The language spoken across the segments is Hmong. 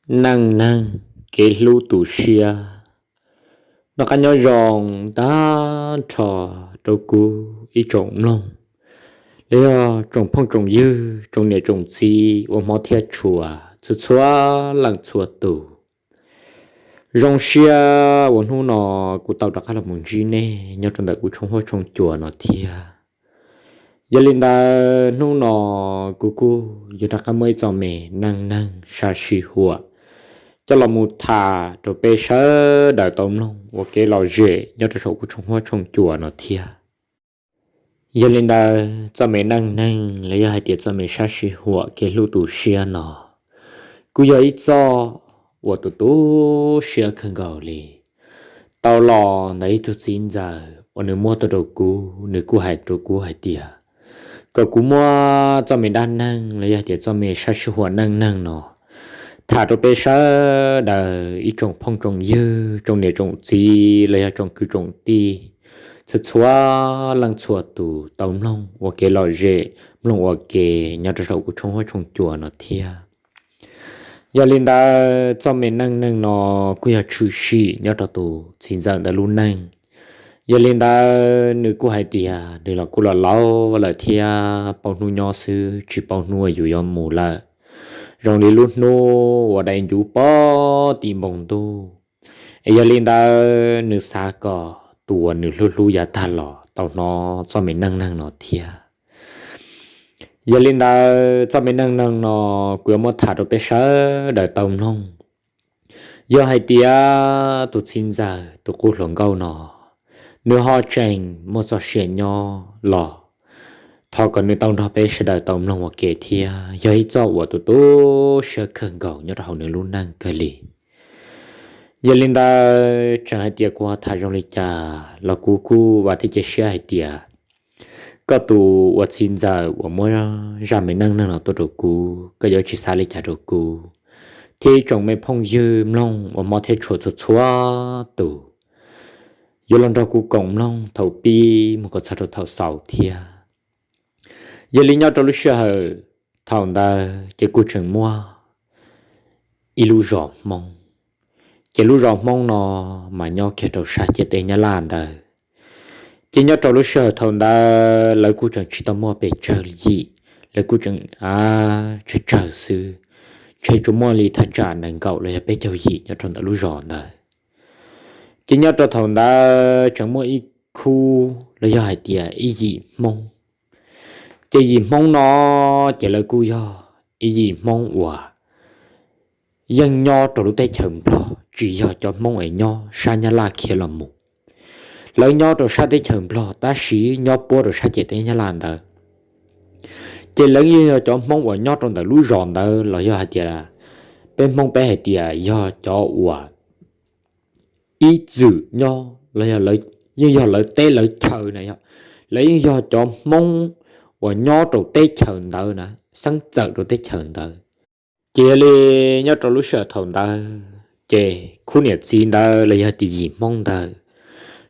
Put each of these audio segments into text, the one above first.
Neej neeg kev hlub tu siab. Noj qab nyob zoo tag nrho rau kuv ib tsoom mloog, los yog tsoom phooj tsoom ywg, tsoom niam tsoom txiv uas hmov thiab tshua txhua txhua leej txhua tus. Zoo siab uas hnub no kuv tau rov qab los mus ntsib nej nyob rau ntawm kuv tshooj huab tshooj cua no thiab. Yog li ntawd hnub no kuv kuj yuav rov qab muaj ib txoj me neej neeg sab sij huam coj los mus tham rau peb sawv daws tau mloog ua kev lom zem nyob rau saum kuv tshooj huab tshooj cua no thiab. Yog li ntawd txoj me neej neeg los yog hais tias txoj me sab sij huam kev hlub tu siab no, kuj yog ib txoj uas tu tu siab kawg nkaus li. Tau los ntawm ib tug txiv ntxawm uas nws muab tuaj rau kuv, nws kuj hais rau kuv hais tias kom kuv muab txoj me dab neeg los yog hais tias txoj me sab sij huam neej neeg no tham rau peb sawv daws ib tsoom phooj tsoom ywg, tsoom niam tsoom txiv los yog tsoom kwv tsoom tij, txhua txhua leej txhua tus tau mloog ua kev lom zem, mloog ua ke nyob rau saum kuv tshooj huab tshooj cua no thiab. Yog li ntawd txoj me neej neeg no kuj yog tshwm sim nyob rau tus txiv ntxawm ntawd lub neej. Yog li ntawd nws kuj hais tias nws los kuj los laus lawm thiab, paub hnub nyob xwb tsis paub hnub uas yus yuav mus lawm, zoo li lub hnub uas dai ncuv pog tim npoo ntuj. Es yog li ntawd nws xav kom tus uas nws hlub hlub yav tag los tau hnov txoj me neej neeg no thiab. Yog li ntawd txoj me neej neeg no kuv yuav muab tham rau peb sawv daws tau mloog. Yog hais tias tus txiv ntxawm tus qub hluas nkauj no, nws ho tseem muaj txoj sia nyob los thov kom nws tau nrog peb sawv daws tau mloog ua ke thiab, yog ib txoj uas tu tu siab kawg nkaus nyob rau hauv nws lub neej kawg li. Yog li ntawd tseem hais tias kuv ho tham zoo li cas los kuv kuj vam thiab cia siab hais tias koj tus uas txiv ntxawm uas muab zaj me neej neeg no tuaj rau kuv, koj yuav tsis xav li cas rau kuv thiab ib tsoom me phooj ywg mloog uas hmov thiab tshua txhua txhua tus, yuav los nrog kuv koom mloog thaum pib mus kom txog rau thaum xaus thiab. Yog li nyob rau lub sij hawm thaum ntawd ces kuj tseem muaj ib lub zos Hmoob, ces lub zos Hmoob no mas nyob kiag rau sab ciam teb Nyab Laj ntawd. Ces nyob rau lub sij hawm thaum ntawd lawv kuj tseem tsis tau muaj pes tsawg yim, lawv kuj tseem tsawg tsawg xwb, ntshe tsuas muaj li thaj tsam nees nkaum los yog peb caug yim nyob rau ntawm lub zos ntawd. Ces nyob rau thaum ntawd tseem muaj ib khub los yog hais tias ib yim Hmoob. Ces yim Hmoob no ces lawv kuj yog ib yim Hmoob uas yeej nyob rau lub teb chaws Nplog, tsis yog cov Hmoob es nyob sab Nyab Laj khiav los mus. Lawv nyob rau sab teb chaws Nplog tab sis nyob puab rau sab ciam teb Nyab Laj ntawd. Ces lawv yeej yog cov Hmoob uas nyob rau ntawm lub zos ntawd los yog hais tias peb Hmoob peb hais tias yog cov uas ib txwm nyob los yog yeej yog lawv teb lawv chaw na, lawv yeej yog cov Hmoob uas nyob rau teb chaws ntawd na, xeeb txawm rau teb chaws ntawd. Ces yog li nyob rau lub sij hawm thaum ntawd ces khub niam txiv ntawd los yog tias yim Hmoob ntawd,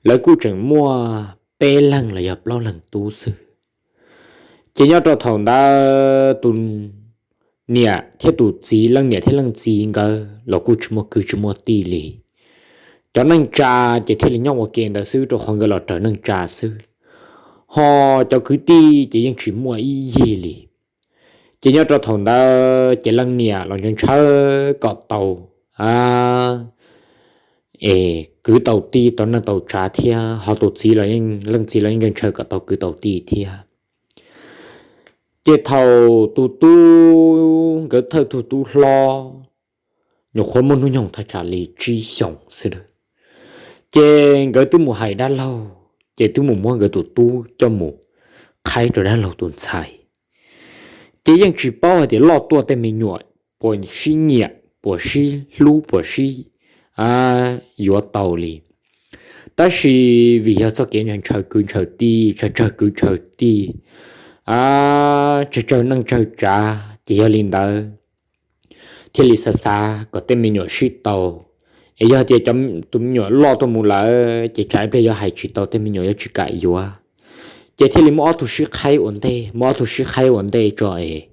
lawv kuj tseem muaj peb leeg los yog plaub leeg tub xwb. Ces nyob rau thaum ntawd tus niam thiab tus txiv, leej niam thiab leej txiv nkawd los kuj tsis muaj kwv tsis muaj tij li. Cov neej tsa ces thiaj li nyob ua ke ntawd xwb rau qhov nkawd los raws neej tsa xwb, ho cov kwv tij ces yeej tsis muaj ib yig li. Ces nyob rau thaum ntawd ces leej niam los ntshaw ntshaw kom tau es kwv tau tij tau neej tau tsav thiab, ho tus txiv los leej txiv los yeej ntshaw ntshaw kom tau kwv tau tij thiab. Ces thaum tus tub, nkawd thawj tug tub hlob nyuam qhuav muaj hnub nyoog thaj tsam li tsib xyoos xwb, ces nkawd twb mus hais dab laug, ces twb mus muab nkawd tus tub coj mus qhaib rau dab laug tus ntxhais. Ces yeej tsis paub hais tias loj tuaj tej me nyuam puas sib nyiam puas sib hlub puas sib yuav tau li. Tab sis vim yog txoj kev ntshaw ntshaw kwv ntshaw tij, ntshaw ntshaw kwv ntshaw tij, ntshaw ntshaw neej ntshaw tsav, ces yog li ntawd thiaj li xav xav kom tej me nyuam sib tau. Es yog tias cov tus me nyuam loj tuaj mus lawm ces tsam ib pliag yuav hais tsis tau, tej me nyuam yuav tsis kam yuav. Ces thiaj li muab ob tug sib qhaib ua ntej, muab ob tug sib qhaib ua ntej tso es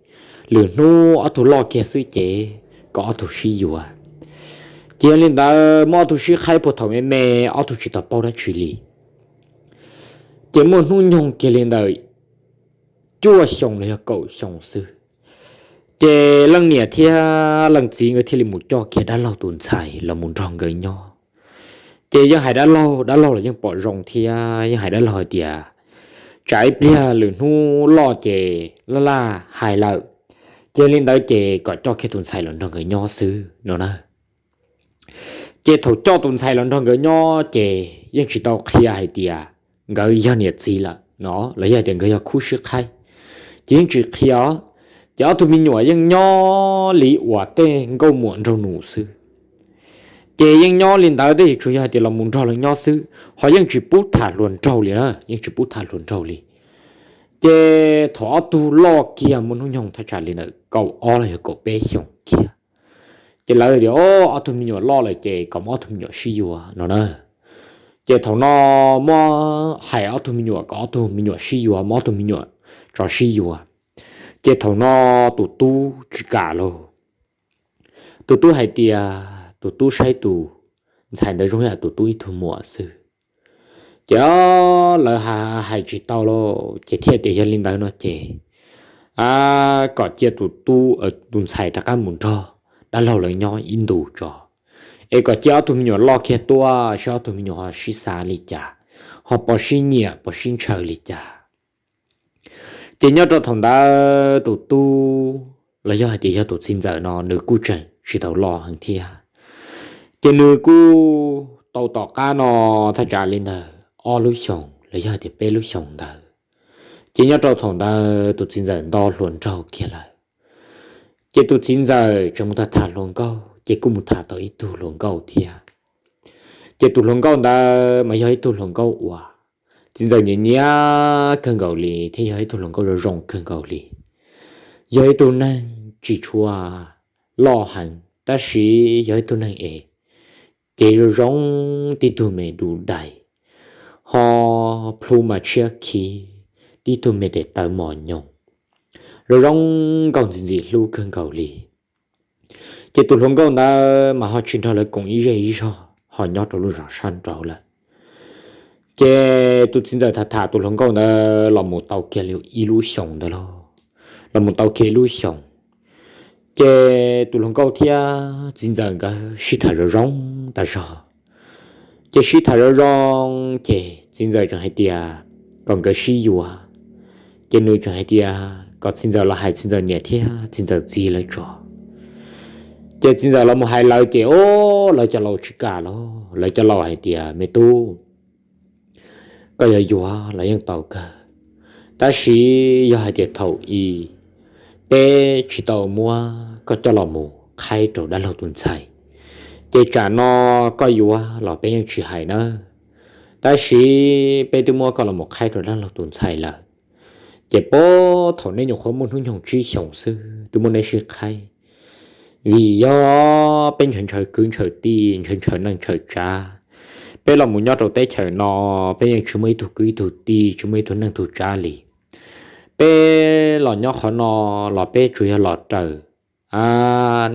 lwm hnub ob tug loj kiag xwb ces kom ob tug sib yuav. Ces yog li ntawd muab ob tug sib qhaib puag thaum me me, ob tug tsis tau paub dab tsi li. Ces muaj hnub nyoog kiag li ntawm cuaj xyoos los yog kaum xyoo xwb, ces leej niam thiab leej txiv nkawd thiaj li mus coj kiag dab laug tus ntxhais los mus nrog nkawd nyob. Ces yeej hais dab laug, dab laug los yeej pom zoo thiab yeej hais dab laug hais tias, tsam ib pliag lwm hnub loj ces laj laj hais lawm, ces li ntawd ces kom coj kiag tus ntxhais los nrog nkawd nyob xwb no na. Ces thaum coj tus ntxhais los nrog nkawd nyob ces yeej tsis tau qhia hais tias nkawd yog niam txiv lawm no, los yog hais tias nkawd yog khub sib qhaib, ces yeej tsis qhia. Ces ob tug me nyuam yeej nyob li uas tej nkauj muam nraug nus xwb. Ces yeej nyob li ntawd, tej tsuas yog hais tias los mus nrog lawv nyob xwb, ho yeej tsis pub tham hluas nraug li na, yeej tsis pub tham hluas nraug li. Ces thaum ob tug loj kiag muaj hnub nyoog thaj tsam li ntawm kaum ob los yog kaum peb xyoos kiag, ces lawv tias, o, ob tug me nyuam loj lawm ces kom muab ob tug me nyuam sib yuav no na. Ces thaum no muab hais ob tug me nyuam kom ob tug me nyuam sib yuav, muab ob tug me nyuam tso sib yuav. Ces thaum no tus tub tsis kam lauj. Tus tub hais tias tus tub saib tus ntxhais ntawd zoo yam tus tub ib tug muam xwb. Ces lawv hais tsis tau lauj, ces thiaj tias yog li ntawd no ces kom cia tus tub, tus ntxhais rov qab mus nrog dab laug lawv nyob ib ntus tso, es kom cia ob tug me nyuam loj kiag tuaj saib ob tug me nyuam ho sib xav li cas, ho puas sib nyiam puas sib ntshaw li cas. Ces nyob rau thaum ntawd tus tub los yog hais tias yog tus txiv ntxawm no nws kuj tseem tsis tau loj heev thiab. Ces nws kuj tau tom qab no thaj tsam li ntawm ob lub xyoos los yog hais tias peb lub xyoos ntawd. Ces nyob rau thaum ntawd tus txiv ntxawm nto hluas nraug kiag lawm. Ces tus txiv ntxawm tseem mus tham tham hluas nkauj, ces kuj mus tham tau ib tug hluas nkauj thiab. Ces tus hluas nkauj ntawd mas yog ib tug hluas nkauj uas txiv ntxawm nyiam nyiam kawg nkaus li thiab yog ib tug hluas nkauj zoo zoo kawg nkaus li. Yog ib tug neeg tsis tshua loj heev tab sis yog ib tug neeg es ces zoo zoo, tib tug me du dais, ho plhu mas tshiab khiv, tib tug me tes taw mos nyoos, zoo zoo nkauj ntxim ntxim hlub kawg nkaus li. Ces tus hluas nkauj ntawd mas ho tsis nrog lawv koom ib zej ib zog ho nyob rau lub zos sab nraud lawm. Ces tus txiv ntxawm tham tham tus hluas nkauj ntawd los mus tau kiag li ib lub xyoos ntawd lauj, los mus tau kiag ib lub xyoos. Ces tus hluas nkauj thiab txiv ntxawm nkawd sib tham zoo zoo tas zog. Ces sib tham zoo zoo ces txiv ntxawm tseem hais tias kom nkawd sib yuav. Ces nws tseem hais tias kom txiv ntxawm los hais txiv ntxawm niam thiab txiv ntxawm txiv lawv tso. Ces txiv ntxawm los mus hais lawv ces, o, lawv cov laus tsis kam lauj, lawv cov laus hais tias me tub, koj yuav yuav los yeej tau kawg, tab sis yog hais tias thaum i peb tsis tau muab koj coj los mus qhaib rau dab laug tus ntxhais, ces tsam no koj yuav los peb yeej tsis hais nawb. Tab sis peb twb muab koj los mus qhaib rau dab laug tus ntxhais lawm, ces puag thaum nej nyuam qhuav muaj hnub nyoog tsib xyoos xwb twb muab neb sib qhaib. Vim yog peb ntshaw ntshaw kwv ntshaw tij, ntshaw ntshaw neej ntshaw tsav, peb los mus nyob rau teb chaws no, peb yeej tsis muaj ib tug kwv ib tug tij, tsis muaj ib tug neej tug tsav li. Peb los nyob qhov no los peb tsuas yog los raws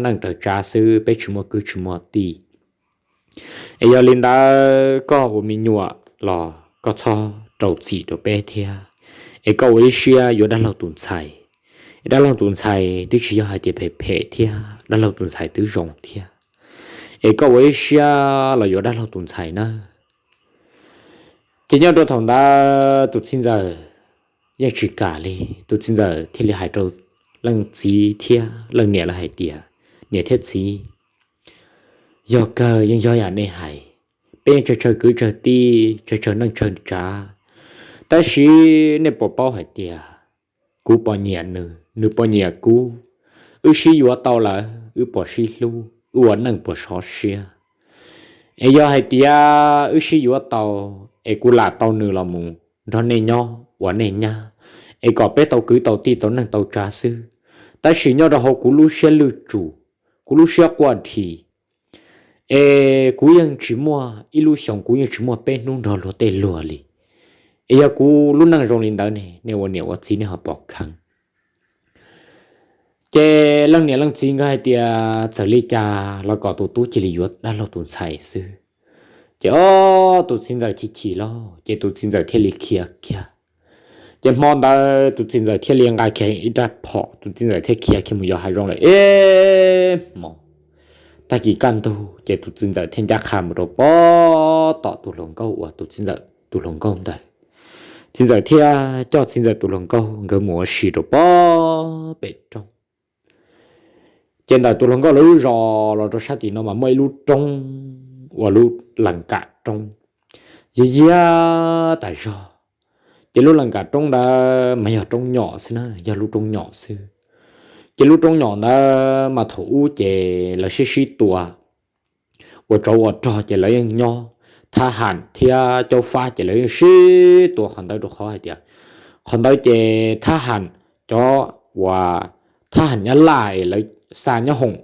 neej raws tsav xwb, peb tsis muaj kwv tsis muaj tij. Es yog li ntawd koj ua me nyuam los koj txhob rau txim rau peb thiab, es koj ua ib siab yuav dab laug tus ntxhais. Es dab laug tus ntxhais twb tsis yog hais tias phem phem thiab, dab laug tus ntxhais twb zoo thiab. Es koj ua ib siab los yuav dab laug tus ntxhais nawb. Ces nyob rau thaum ntawd tus txiv ntxawm yeej tsis kam li, tus txiv ntxawm thiaj li hais rau leej txiv thiab leej niam lawv hais tias, niam thiab txiv, yog kawg yeej yog yam nej hais, peb yeej tsawg tsawg kwv tsawg tij, tsawg tsawg neej tsawg tsav, tab sis nej puas paub hais tias kuv puas nyiam nws, nws puas nyiam kuv, wb sib yuav tau lawm wb puas sib hlub, wb ua neej puas sov siab. Es yog hais tias wb sib yuav tau, es kuv lam tau nws los mus nrog nej nyob ua nej nyab, es kom peb tau kwv tau tij tau neej tau tsav xwb. Tab sis nyob rau hauv kuv lub siab lwj tsum, kuv lub siab quaj dhi, es kuv yeej tsis muaj ib lub xyoos, kuv yeej tsis muaj peb hnub nrog luag tej luag li. Es yog kuv lub neej zoo li ntawd ne, nej ua niam ua txiv nej ho pom kheev? Ces leej niam leej txiv nkawd hais tias txawm li cas los kom tus tub cia li yuav dab laug tus ntxhais xwb. Ces ob tus txiv ntxawm chim chim lawm ces tus txiv ntxawm thiaj li khiav kiag. Ces hmo ntawd tus txiv ntxawm thiaj li nqa kiag ib rab phom, tus txiv ntxawm thiaj khiav kiag mus yos hav zoov lawm ib hmos. Tag kis kaj ntug ces tus txiv ntxawm thiaj ncaj qha mus rau pob tom tus hluas nkauj uas tus txiv ntxawm tus hluas nkauj ntawd. Txiv ntxawm thiaj coj txiv ntxawm tus hluas nkauj nkawd mus ua si rau pob pem roob. Ces ntawm tus hluas nkauj lawv lub zos los rau sab tim no mas muaj ib lub roob uas lub lees kam roob yog yag tas zog. Ces lub lees kam roob ntawd mas yog roob nyom xwb na, yog lub roob nyom xwb. Ces lub roob nyom ntawd mas thaum ub ces lawv sib sib tua ua tsov ua rog ces lawv yeej nyob, thab ham thiab caub fab ces lawv yeej sib tua qhov ntawd rau qhov hais tias qhov ntawd ces thab ham, cov uas thab ham nyab laj lawv xa nyob hoom,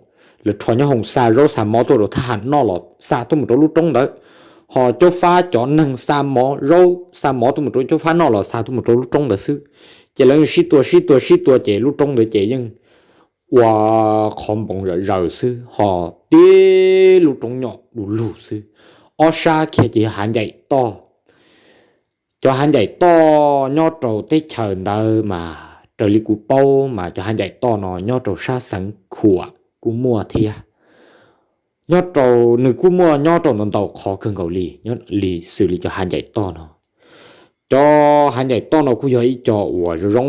lawv rho nyob hoom xa zaub xa mov tuaj rau thab ham noj los xa tuaj mus rau lub roob ntawd, ho caub fab cov neeg xa mov zaub xa mov tuaj mus rau caub fab noj los xa tuaj mus rau lub roob ntawd xwb. Ces lawv yeej sib tua sib tua sib tua ces lub roob ntawd ces yeej ua qhov npoov zom zaws xwb ho tib lub roob nyom du lug xwb. Ob sab kiag ces yog hav ncaim toj. Cov hav ncaim toj nyob rau teb chaws ntawd mas raws li kuv paub mas cov hav ncaim toj no nyob rau sab xeev Khuam kuj muaj thiab. Nyob rau, nws kuj muaj nyob rau ntau ntau qhov kawg nkaus li, nyob li xws li cov hav ncaim toj no. Cov hav ncaim toj no kuj yog ib co uas zoo zoo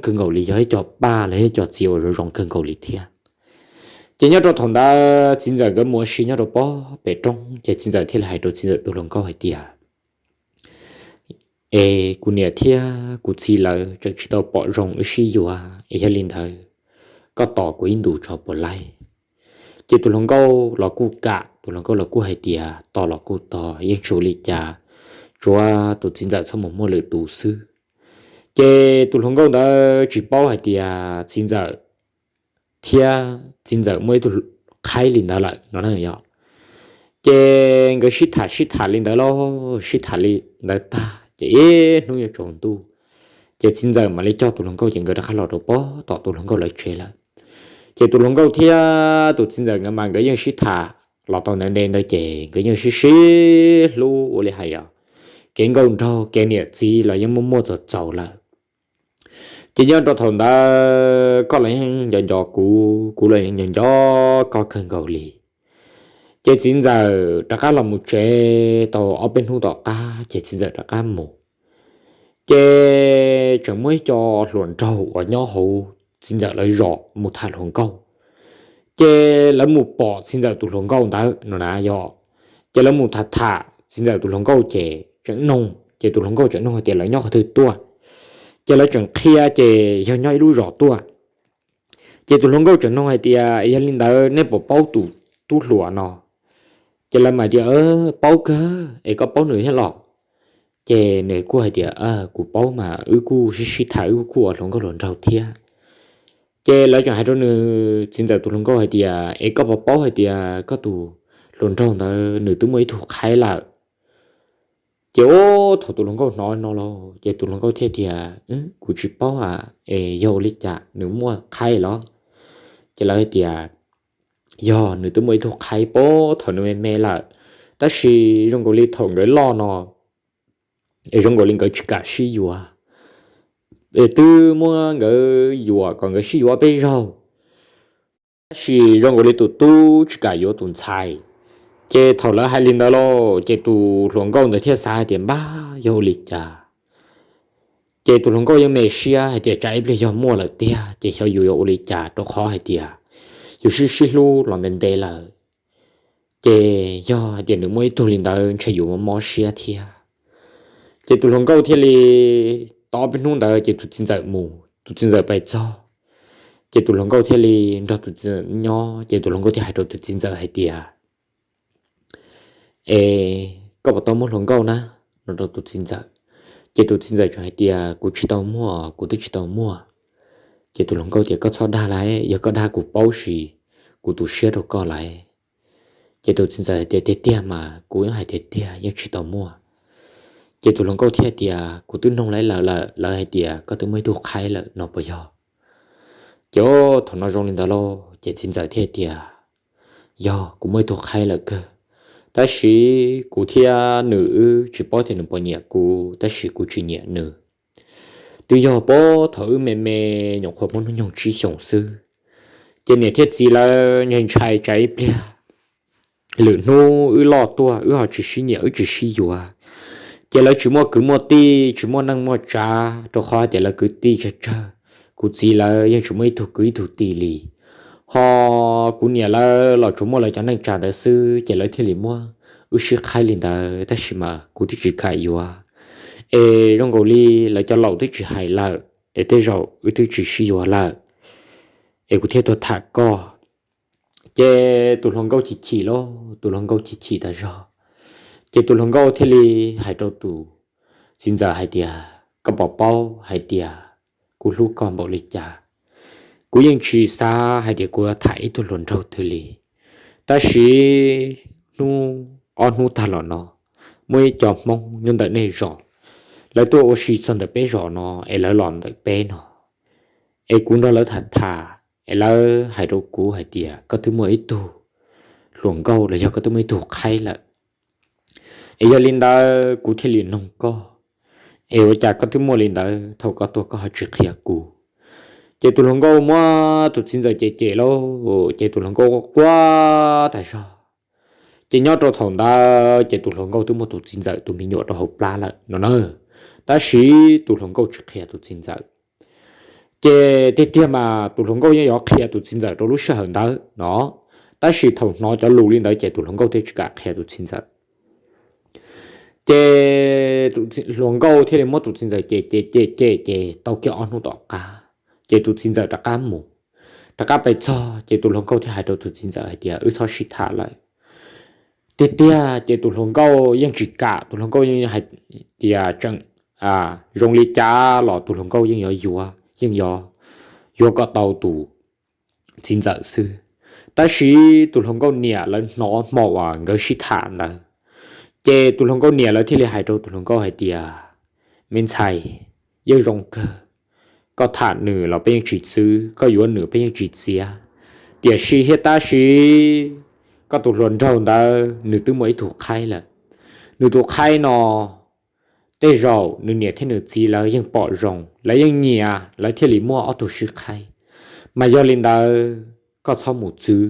kawg nkaus li, yog ib co paj los yog ib co txiv uas zoo zoo kawg nkaus li thiab. Ces nyob rau thaum ntawd txiv ntxawm nkawd mus ua si nyob rau pob pem roob ces txiv ntxawm thiaj li hais rau txiv ntxawm tus hluas nkauj hais tias, es kuv niam thiab kuv txiv lawv tseem tsis tau pom zoo wb sib yuav es yog li ntawd koj tos kuv ib ntus tso puas laij? Ces tus hluas nkauj los kuj kam, tus hluas nkauj los kuj hais tias tos los kuj tos, yeej tsis ua li cas, tsuav tus txiv ntxawm txhob mus muaj lwm tus xwb. Ces tus hluas nkauj ntawd tsis paub hais tias txiv ntxawm thiab txiv ntxawm muaj ib tug qhaib li ntawd lawm no na yog. Ces nkawd sib tham sib tham li ntawd los sib tham li ntawd tag ces ib hnub yuav tsaus ntuj, ces txiv ntxawm mam li coj tus hluas nkauj ces nkawd rov qab los rau pob tom tus hluas nkauj lawv tsev lawm. Ces tus hluas nkauj thiab tus txiv ntxawm nkawd mas nkawd yeej sib tham los tau ntev ntev ntawd ces nkawd yeej sib sib hlub ua li hais yog kev nkauj nraug kev niam txiv los yeej muaj muaj txaus txaus lawm. Ces nyob rau thaum ntawd koj los yeej nco nco kuv, kuv los yeej nco nco koj kawg nkaus li. Ces txiv ntxawm rov qab los mus tsev tau ob peb hnub tom qab ces txiv ntxawm rov qab mus. Ces tseem muaj ib co hluas nraug uas nyob hauv txiv ntxawm lawv zos mus tham hluas nkauj. Ces lawv mus pom txiv ntxawm tus hluas nkauj ntawd no na yog, ces lawv mus tham tham txiv ntxawm tus hluas nkauj ces tseem noog, ces tus hluas nkauj tseem noog hais tias lawv nyob qhov twg tuaj. Ces lawv tseem qhia ces yog nyob ib lub zos tuaj. Ces tus hluas nkauj tseem noog hais tias yog li ntawd nej puas paub tus tub hluas no? Ces lawv mas tias paub kawg es koj paub nws thiab los? Ces nws kuj hais tias kuv paub mas wb kuj sib sib tham wb kuj ua hluas nkauj hluas nraug thiab. Ces lawv tseem hais rau nws txiv ntxawm tus hluas nkauj hais tias es koj puas paub hais tias koj tus hluas nraug ntawd nws twb muaj ib tug qhaib lawm? Ces ub thaum tus hluas nkauj hnov no los ces tus hluas nkauj thiaj tias kuv tsis paub a, es yog ua li cas nws muaj qhaib los? Ces lawv hais tias yog nws twb muaj ib tug qhaib pab thaum nws me me lawm, tab sis zoo nkaus li thaum nkawd loj no es zoo nkaus li nkawd tsis kam sib yuav, es twb muab nkawd yuam kom nkawd sib yuav peb zaug, tab sis zoo nkaus li tus tub tsis kam yuav tus ntxhais. Ces thaum lawv hais li ntawd lauj ces tus hluas nkauj ntawd thiaj xav hais tias npab yog ua li cas. Ces tus hluas nkauj yeej me siab hais tias tsam ib pliag yog muaj lawm tiag ces xyov yus yuav ua li cas rau qhov hais tias yus sib sib hlub los ntev ntev lawm, ces yog hais tias nws muaj ib tug li ntawd ntshe yus mob siab thiab. Ces tus hluas nkauj thiaj li, tau ob peb hnub ntawd ces tus txiv ntxawm mus, tus txiv ntxawm pais txog, ces tus hluas nkauj thiaj li nrog tus txiv ntxawm nyob. Ces tus hluas nkauj thiaj hais rau tus txiv ntxawm hais tias, es koj puas tau muaj hluas nkauj na? No rau tus txiv ntxawm. Ces tus txiv ntxawm tseem hais tias kuv tsis tau muaj, kuv twb tsis tau muaj. Ces tus hluas nkauj tias koj txhob dag lawm, yog koj dag kuv paub sis kuv tu siab rau koj lawm. Ces tus txiv ntxawm hais tias tiag tiag mas kuv yeej hais tiag tiag yeej tsis tau muaj. Ces tus hluas nkauj thiaj tias kuv twb noog lawv lawm, lawv hais tias koj twb muaj ib tug qhaib lawm no puas yog? Ces thaum no zoo li ntawd lauj, ces txiv ntxawm thiaj tias, yog kuv muaj ib tug qhaib lawm kawg, tab sis kuv thiab nws wb tsis paub tias nws puas nyiam kuv, tab sis kuv tsis nyiam nws. Twb yog puag thaum wb me me, nyuam qhuav muaj hnub nyoog tsib xyoos xwb, ces niam thiab txiv lawv ntshai ntshai tsam ib pliag lwm hnub wb loj tuaj wb ho tsis sib nyiam wb tsis sib yuav, ces lawv tsis muaj kwv muaj tij tsis muaj neej muaj tsav, rau qhov hais tias lawv kwv tij tsawg tsawg, kuv txiv lawv yeej tsis muaj ib tug kwv ib tug tij li. Ho kuv niam lawv los tsuas muaj lawv cov neej tsa ntawd xwb, ces lawv thiaj li muab wb sib qhaib li ntawd, tab sis mas kuv twb tsis kam yuav, es zoo nkaus li lawv cov laus twb tsis hais lawm, es tej zaum wb twb tsis sib yuav lawm, es kuv thiaj tuaj tham koj. Ces tus hluas nkauj chim chim lauj, tus hluas nkauj chim chim tas zog, ces tus hluas nkauj thiaj li hais rau tus txiv ntxawm hais tias, koj puas paub hais tias kuv hlub koj npaum li cas? Kuv yeej tsis xav hais tias kuv yuav tham ib tug hluas nraug twg li, tab sis hnub, ob hnub tag los no muaj ib co Hmoob nyob ntawm nej zos, lawv tuaj ua si txog ntawm peb zos no, es lawv los ntawm peb no, es kuv nrog lawv tham tham, es lawv hais rau kuv hais tias koj twb muaj ib tug hluas nkauj los yog koj twb muaj ib tug qhaib lawm. Es yog li ntawd kuv thiaj li noog koj, es ua cas koj twb muaj li ntawd thaum koj tuaj koj ho tsis qhia kuv? Ces tus hluas nkauj muab tus txiv ntxawm cem cem lauj, ces tus hluas nkauj quaj quaj tas zog. Ces nyob rau thaum ntawd ces tus hluas nkauj twb muaj tus txiv ntxawm tus me nyuam rau hauv plab lawm no na, tab sis tus hluas nkauj tsis qhia tus txiv ntxawm. Ces tiag tiag mas tus hluas nkauj yeej yuav qhia tus txiv ntxawm rau lub sij hawm ntawd no, tab sis thaum hnov cov lus li ntawd ces tus hluas nkauj thiaj tsis kam qhia tus txiv ntxawm. Ces tus hluas nkauj thiaj li muab tus txiv ntxawm cem cem cem cem ces tau kiag ob hnub tom qab, ces tus txiv ntxawm rov qab mus. Rov qab pais txog ces tus hluas nkauj thiaj hais rau tus txiv ntxawm hais tias wb txhob sib tham lawm. Tiag tiag ces tus hluas nkauj yeej tsis kam, tus hluas nkauj yeej hais tias tseem zoo li cas los tus hluas nkauj yeej yuav yuav, yeej yuav yuav kom tau tus txiv ntxawm xwb. Tab sis tus hluas nkauj niam lawv hnov hmo uas nkawd sib tham ntawd, ces tus hluas nkauj niam lawv thiaj li hais rau tus hluas nkauj hais tias, me ntxhais, yeej zoo kawg, koj tham nws los peb yeej tsis txwv, koj yuav nws peb yeej tsis txiav, tiam sis thiab tab sis koj tus hluas nraug ntawd nws twb muaj ib tug qhaib lawm. Nws tus qhaib no tej zaum nws niam thiab nws txiv lawv yeej pom zoo, lawv yeej nyiam, lawv thiaj li muaj ob tug sib qhaib. Mas yog li ntawd koj txhob mus txwv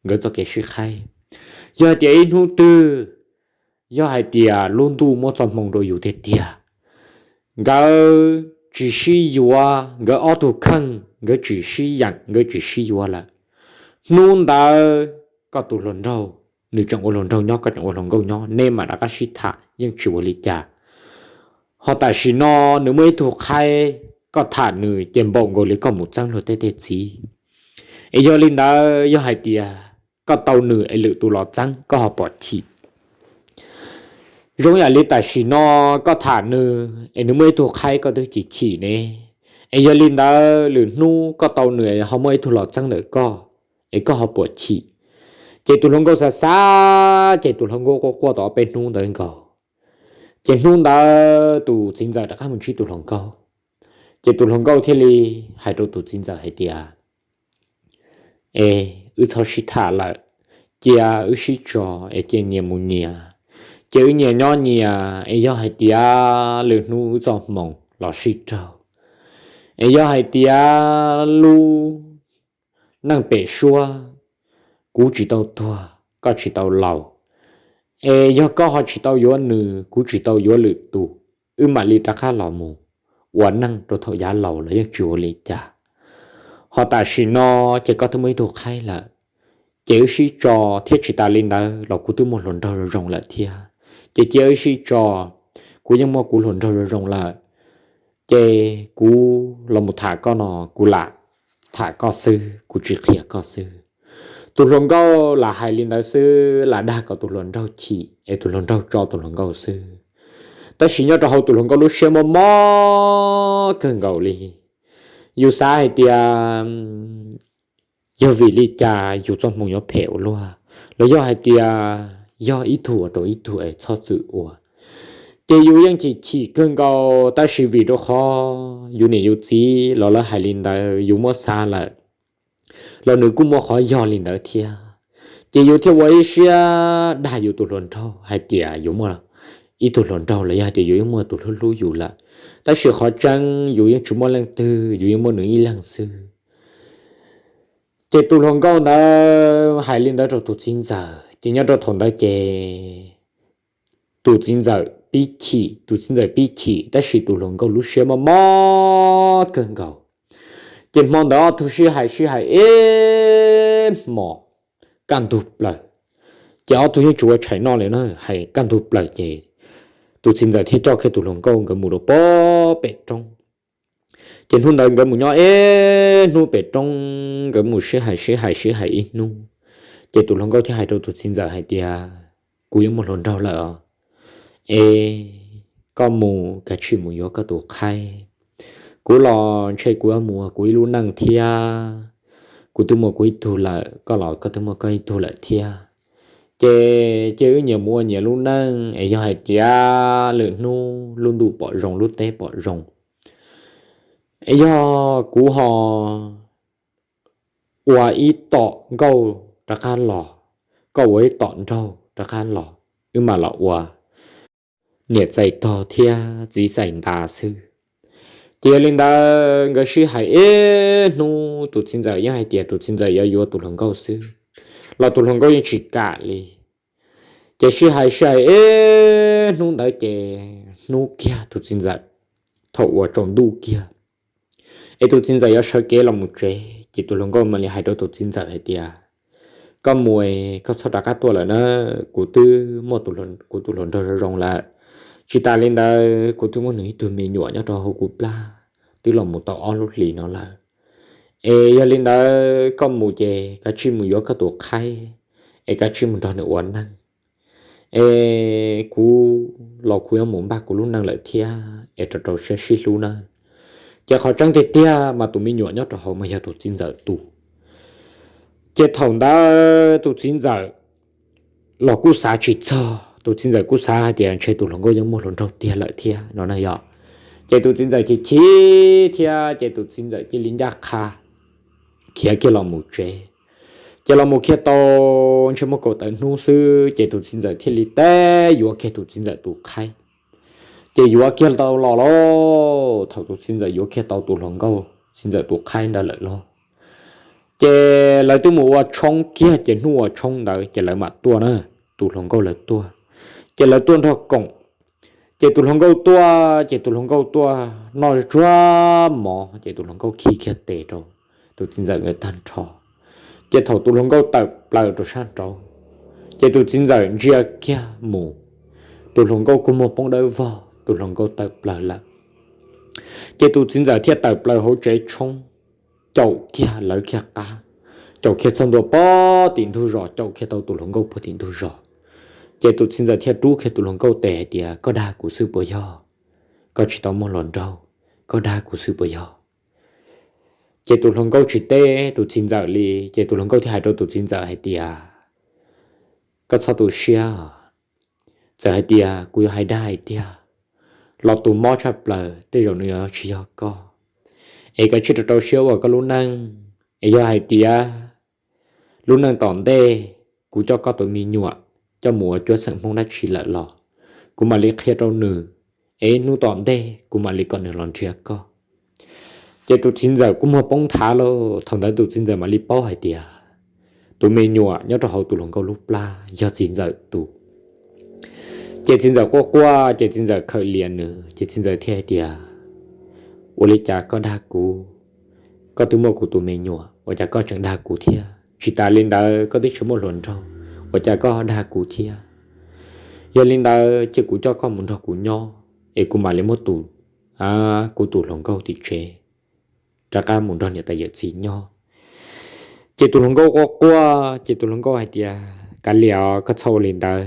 nkawd txoj kev sib qhaib. Yog hais tias ib hnub twg, yog hais tias lub ntuj muab txoj hmoo rau yus tiag tiag, nkawd tsis sib yuav, nkawd ob tug kheej nkawd tsis sib yeem, nkawd tsis sib yuav lawm, hnub ntawd koj tus hluas nraug, nws tseem ua hluas nraug nyob, koj tseem ua hluas nkauj nyob, nej mam rov qab sib tham yeej tsis ua li cas. Ho tam sim no nws muaj ib tug qhaib, koj tham nws ces npaum nkaus li koj mus txeeb luag tej tej txiv. Es yog li ntawd yog hais tias koj tau nws es lwm tus los txeeb koj ho puas chim? Zoo yam li tam sim no koj tham nws es nws muaj ib tug qhaib koj twb chim chim ne. Es yog li ntawd lwm hnub koj tau nws ho muaj ib tug los txeeb ntawm koj, es koj ho puas chim? Ces tus hluas nkauj xav xav, ces tus hluas nkauj quaj quaj tau ob peb hnub ntawd nkaus. Ces hnub ntawd tus txiv ntxawm rov qab mus ntsib tus hluas nkauj. Ces tus hluas nkauj thiaj li hais rau tus txiv ntxawm hais tias, es wb txhob sib tham lawm, cia wb sib tso es cia nyias mus nyias, cia wb nyias nyob nyias. Es yog hais tias lwm hnub wb txoj hmoo los sib raug, es yog hais tias lub neej pem suab kuv tsis tau tuag koj tsis tau laus, es yog koj ho tsis tau yuav nws kuv tsis tau yuav lwm tus, wb mam li rov qab los mus ua neej rau thaum yav laus los yeej tsis ua li cas. Ho tam sim no ces koj twb muaj ib tug qhaib lawm, ces wb sib tso, thiab tsis tas li ntawd los kuv twb muaj hluas nraug zoo zoo lawm thiab. Ces cia wb sib tso, kuv yeej muaj kuv hluas nraug zoo zoo lawm, ces kuv los mus tham koj no kuv lam tham koj xwb, kuv tsis qhia koj xwb. Tus hluas nkauj lam hais li ntawd xwb, lam dag kom tus hluas nraug chim es tus hluas nraug tso tus hluas nkauj xwb. Tab sis nyob rau hauv tus hluas nkauj lub siab mob mob kawg nkaus li. Yus xav hais tias yog vim li cas yus txoj hmoo yuav phem ua luaj, los yog hais tias yog ib tug ua rau ib tug es txhob txwm ua. Ces yus yeej chim chim kawg nkaus, tab sis vim rau qhov yus niam yus txiv los lawv hais li ntawd yus muab xav lawm. los nws kuj muaj qhov yog li ntawd thiab. Ces yus thiaj ua ib siab dag yus tus hluas nraug hais tias yus muaj ib tug hluas nraug los yog hais tias yus yeej muaj tus hlub hlub yus lawm, tab sis qhov tseeb yus yeej tsis muaj leej twg, yus yeej muaj nws ib leeg xwb. Ces tus hluas nkauj ntawd hais li ntawd rau tus txiv ntxawm, ces nyob rau thaum ntawd ces tus txiv ntxawm pib chim, tus txiv ntxawm pib chim, tab sis tus hluas nkauj lub siab mob mob kawg nkaus. Ces hmo ntawd ob tug sib hais sib hais ib hmos kaj ntug plaws, ces ob tug yeej tsis ua tshais noj li na, hais kaj ntug plaws ces tus txiv ntxawm thiaj coj kiag tus hluas nkauj nkawd mus rau pem roob. Ces hnub ntawd nkawd mus nyob ib hnub pem roob, nkawd mus sib hais sib hais sib hais ib hnub, ces tus hluas nkauj thiaj hais rau tus txiv ntxawm hais tias, kuv yuav muaj hluas nraug lawm os, es koj mus kav tsij mus yuav koj tus qhaib. Kuv los ntshe kuv yuav mus ua kuv ib lub neej thiab, kuv twb muaj kuv ib tug lawm, koj los koj twb muaj koj ib tug lawm thiab. Ces cia wb nyias mus ua nyias lub neej, es yog hais tias lwm hnub lub ntuj pom zoo lub teb pom zoo, es yog kuv ho ua ib tom nkauj rov qab los, koj ua ib tom nraug rov qab los, wb mam los ua niam txais tog thiab txiv txais ntas xwb. Ces yog li ntawd nkawd sib hais ib hnub, tus txiv ntxawm yeej hais tias tus txiv ntxawm yuav yuav tus hluas nkauj xwb, los tus hluas nkauj yeej tsis kam li. Ces sib hais sib hais ib hnub ntawd ces hnub kiag tus txiv ntxawm, thaum uas tsaus ntuj kiag, es tus txiv ntxawm yuav sawv kev los mus tsev, ces tus hluas nkauj mam li hais rau tus txiv ntxawm hais tias, koj mus es koj txhob rov qab tuaj lawm na, kuv twb muaj kuv tus hluas nraug zoo zoo lawm. Tsis tas li ntawd kuv twb muaj nws ib tug me nyuam nyob rau hauv kuv plab twb los mus tau ob lub hlis no lawm. Es yog li ntawd koj mus ces kav tsij mus yuav koj tus qhaib, es kav tsij mus nrog nws ua neej. Es kuv los kuv yuav mus npaj kuv lub neej lawm thiab, es rau rau siab sib hlub nawb. Ces qhov tseeb tiag tiag mas tus me nyuam nyob rau hauv mas yog tus txiv ntxawm tus. Ces thaum ntawd tus txiv ntxawm los kuj xav tsis txog, tus txiv ntxawm kuj xav hais tias ntshe tus hluas nkauj yeej muaj hluas nraug tiag lawm thiab no na yog. Ces tus txiv ntxawm chim chim thiab ces tus txiv ntxawm cia li ncaj qha khiav kiag los mus tsev. Ces los mus kiag tau ntshe muaj kaum tawm hnub xwb ces tus txiv ntxawm thiaj li teb yuav kiag tus txiv ntxawm tus qhaib. Ces yuav kiag tau los lauj, thaum tus txiv ntxawm yuav kiag tau tus hluas nkauj txiv ntxawm tus qhaib ntawd lawm lauj, ces lawv twb mus ua tshoob kiag ces hnub ua tshoob ntawd ces lawv mam tuaj na, tus hluas nkauj lawv tuaj. Ces lawv tuaj nrog koom, ces tus hluas nkauj tuaj ces tus hluas nkauj tuaj noj tsuag mov ces tus hluas nkauj khi kiag tes rau tus txiv ntxawm nkawd tag nrho. Ces thaum tus hluas nkauj tawm plaws rau sab nraud, ces tus txiv ntxawm ntsia kiag mus, tus hluas nkauj kua muag poob dawb vog, tus hluas nkauj tawm plaws lawm. Ces tus txiv ntxawm thiaj tawm plaws hauv tsev tshoob, caum kiag lawv kiag qab, caum kiag txog ntua puag tim ntug zos, caum kiag tau tus hluas nkauj puag tim ntug zos. Ces tus txiv ntxawm thiaj rub kiag tus hluas nkauj tes hais tias, koj dag kuv xwb puas yog? Koj tsis tau muaj hluas nraug, koj dag kuv xwb puas yog? Ces tus hluas nkauj tsis teb tus txiv ntxawm li, ces tus hluas nkauj thiaj hais rau tus txiv ntxawm hais tias, koj txhob tu siab, txawm hais tias kuv yuav hais dag hais tiag los tus mob tshaj plaws tej zaum nws yuav tsis yog koj. Es kav tsij rau rau siab ua koj lub neej, es yog hais tias lub neej tom ntej kuv coj koj tus me nyuam coj mus ua cuab xeem Hmoob dab tsi lawm los kuv mam li qhia rau nws, es hnub tom ntej kuv mam li kom nws los nrhiav koj. Ces tus txiv ntxawm kua muag poob nthav lauj, thaum ntawd tus txiv ntxawm mam li paub hais tias tus me nyuam nyob rau hauv tus hluas nkauj lub plab yog txiv ntxawm tus. Ces txiv ntxawm quaj quaj, ces txiv ntxawm khawm lias nws, ces txiv ntxawm thiaj hais tias, ua li cas koj dag kuv? Koj twb muaj kuv tus me nyuam, ua cas koj tseem dag kuv thiab? Tsis tas li ntawd koj twb tsis muaj hluas nraug, ua cas koj dag kuv thiab? Yog li ntawd cia kuv coj koj mus nrog kuv nyob, es kuv mam li muab tus, kuv tus hluas nkauj tim tsev rov qab mus nrog niam tais yawm txiv nyob. Ces tus hluas nkauj quaj quaj, ces tus hluas nkauj hais tias, kav liam os, koj txhob ua li ntawd.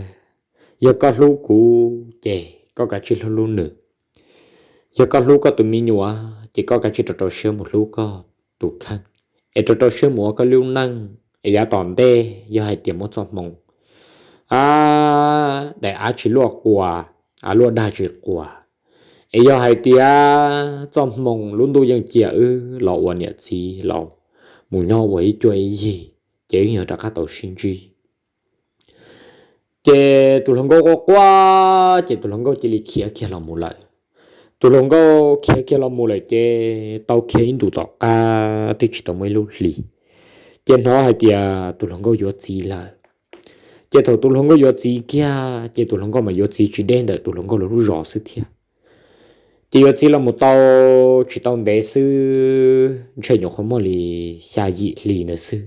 Yog koj hlub kuv ces koj kav tsij hlub hlub nws. Yog koj hlub koj tus me nyuam ces koj kav tsij rau rau siab mus hlub koj tus kheej, es rau rau siab mus ua koj lub neej, es yav tom ntej yog hais tias muaj txoj hmoo daim av tsis luaj quas, av luaj dag tsis quas, es yog hais tias txoj hmoo lub ntuj yeej cia wb los ua niam txiv los mus nyob ua ib cuab ib yig, ces wb yuav rov qab tau sib ntsib. Ces tus hluas nkauj quaj quaj ces tus hluas nkauj cia li khiav kiag los mus lawm. Tus hluas nkauj khiav kiag los mus lawm ces tau kiag ib ntus tom qab twb tsis tau muaj ib lub hlis, ces hnov hais tias tus hluas nkauj yuav txiv lawm. Ces thaum tus hluas nkauj yuav txiv kiag ces tus hluas nkauj mas yuav txiv tsis deb ntawm tus hluas nkauj lub zos xwb thiab. Ces yuav txiv los mus tau tsis tau ntev xwb, ntshe nyuam qhuav muaj li xya yim hli ntawd xwb,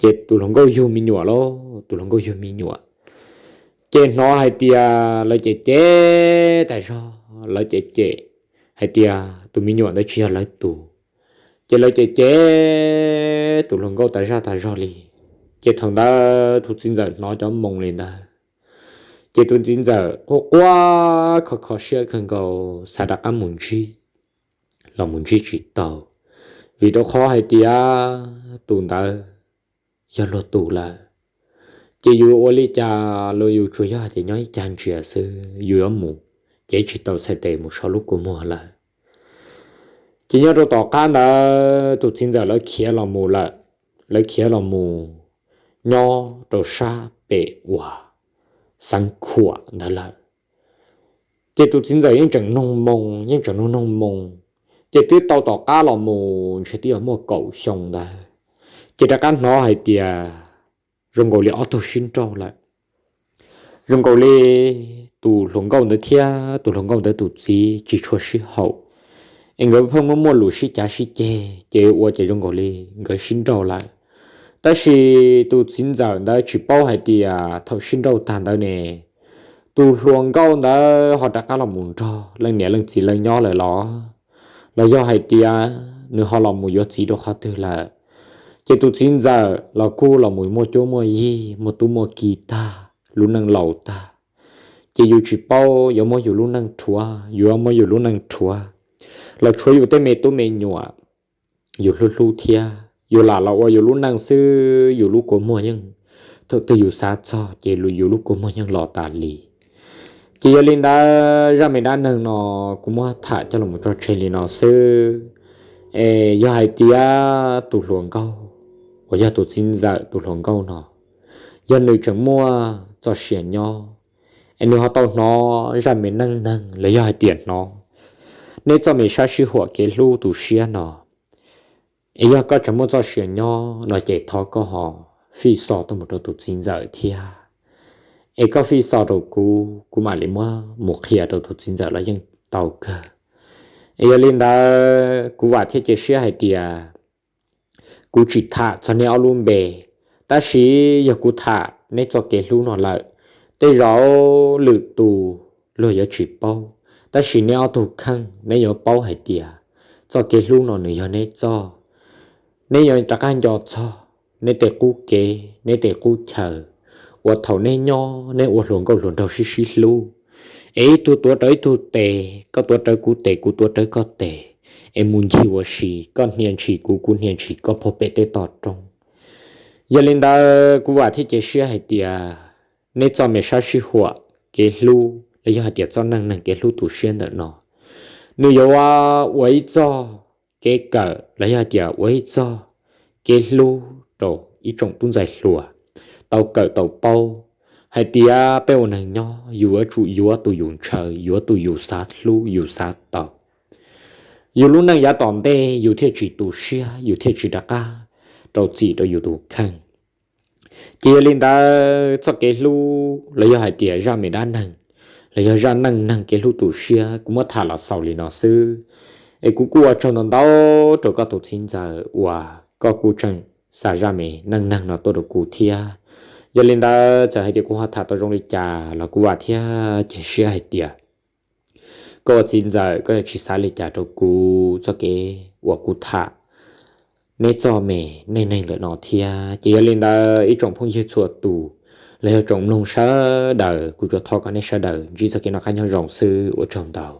ces tus hluas nkauj yug me nyuam lauj, tus hluas nkauj yug me nyuam. Ces hnov hais tias lawv cem cem tas zog, lawv cem cem hais tias tus me nyuam ntawd tsis yog lawv tus, ces lawv cem cem tus hluas nkauj tas zaj tas zog li. Ces thaum ntawd tus txiv ntxawm hnov cov moo li ntawd, ces tus txiv ntxawm quaj quaj kho kho siab kawg nkaus xav rov qab mus ntsib los mus ntsib tsis tau, vim rau qhov hais tias tus ntawd yog luag tus lawm. Ces yus ua li cas los yus tsuas yog hais tias nyob ib cag ntsia xwb, yus yuav mus ces tsis tau txhais tes mus so lub kua muag lawm. Ces nyob rau tom qab ntawd tus txiv ntxawm lawv khiav los mus lawm, lawv khiav los mus nyob rau sab pem uas Xeev Khuam ntawd lawm. Ces tus txiv ntxawm yeej tseem noog moo, yeej tseem noog noog moo, ces twb tau tom qab los mus ntshe twb yog muaj kaum xyoo ntawd, ces rov qab hnov hais tias zoo nkaus li ob tug sib nrauj lawm. Zoo nkaus li tus hluas nkauj ntawd thiab tus hluas nkauj ntawd tus txiv tsis tshua sib haum, es nkawd pheej muaj muaj lus sib cav sib ceg, ces ua ces zoo nkaus li nkawd sib nrauj lawm. Tab sis tus txiv ntxawm ntawd tsis paub hais tias thaum sib nrauj tag ntawd ne, tus hluas nkauj ntawd ho rov qab los mus nrog leej niam leej txiv lawv nyob lawm los, los yog hais tias nws ho los mus yuav txiv rau qhov twg lawm. Ces tus txiv ntxawm los kuj los mus muaj cuab muaj yig, muaj tub muaj ki tag, lub neej laus tag, ces yus tsis paub yuav muab yus lub neej rhuav, yuav muab yus lub neej rhuav los tshuav yus tej me tub me nyuam yus hlub hlub thiab, yus lam los ua yus lub neej xwb, yus lub kua muag yeej, thaum twg yus xav txog ces yus lub kua muag yeej los tas li. Ces yog li ntawd zaj me dab neeg no kuv muab tham coj los tso tseg li no xwb. Es yog hais tias tus hluas nkauj uas yog tus txiv ntxawm tus hluas nkauj no, yog nws tseem muaj txoj sia nyob, es nws ho tau hnov zaj me neej neeg los yog hais tias hnov neb txoj me sab sib huam kev hlub tu siab no, es yog koj tseem muaj txoj sia nyob no ces thov koj ho fij xov tuaj mus rau tus txiv ntxawm thiab. Es koj fij xov rau kuv, kuv mam li muab mus qhia rau tus txiv ntxawm los yeej tau kawg. Es yog li ntawd kuv vam thiab cia siab hais tias kuv tsis tham txog neb ob lub npe, tab sis yog kuv tham neb txoj kev hlub no lawm, tej zaum lwm tus luag yuav tsis paub, tab sis neb ob tug kheej neb yuav paub hais tias txoj kev hlub no nws yog neb txoj. Neb yuav rov qab nco txog neb tej qub kev, neb tej qub chaw uas thaum neb nyob neb ua hluas nkauj hluas nraug sib sib hlub, es ib tug tuav rawv ib tug tes, koj tuav rawv kuv tes, kuv tuav rawv koj tes, es mus ncig ua si, koj hnia ntshis kuv, kuv hnia ntshis koj puag pem tej toj roob. Yog li ntawd kuv vam thiab cia siab hais tias neb txoj me sab sib huam kev hlub los yog hais tias txoj neej neeg kev hlub tu siab ntawm no, nws yuav ua ib txoj kev kawm los yog hais tias ua ib txoj kev hlub rau ib tsoom tub ntxhais hluas tau kawm tau paub hais tias peb ua neeg nyob yus yuav tsum yuav tus yus ntshaw, yuav tus yus xav hlub yus xav tau, yus lub neej yav tom ntej yus thiaj tsis tu siab, yus thiaj tsis rov qab rau txim rau yus tus kheej. Ces yog li ntawd txoj kev hlub los yog hais tias zaj me dab neeg los yog zaj neej neeg kev hlub tu siab kuv muab tham los xaus li no xwb. Es kuv kuj ua tsaug ntau ntau rau koj tus txiv ntxawm uas koj kuj tseem xa zaj me neej neeg no tuaj rau kuv thiab. Yog li ntawd txawm hais tias kuv ho tham tau zoo li cas los kuv vam thiab cia siab hais tias koj ua txiv ntxawm koj yuav tsis xav li cas rau kuv txoj kev uas kuv tham neb txoj me neej neeg ntawm no thiab. Ces yog li ntawd ib tsoom phooj ywg txhua tus los yog tsoom mloog sawv daws, kuv tsuas thov kom nej sawv daws ntsib txoj kev noj qab nyob zoo xwb, ua tsaug ntau.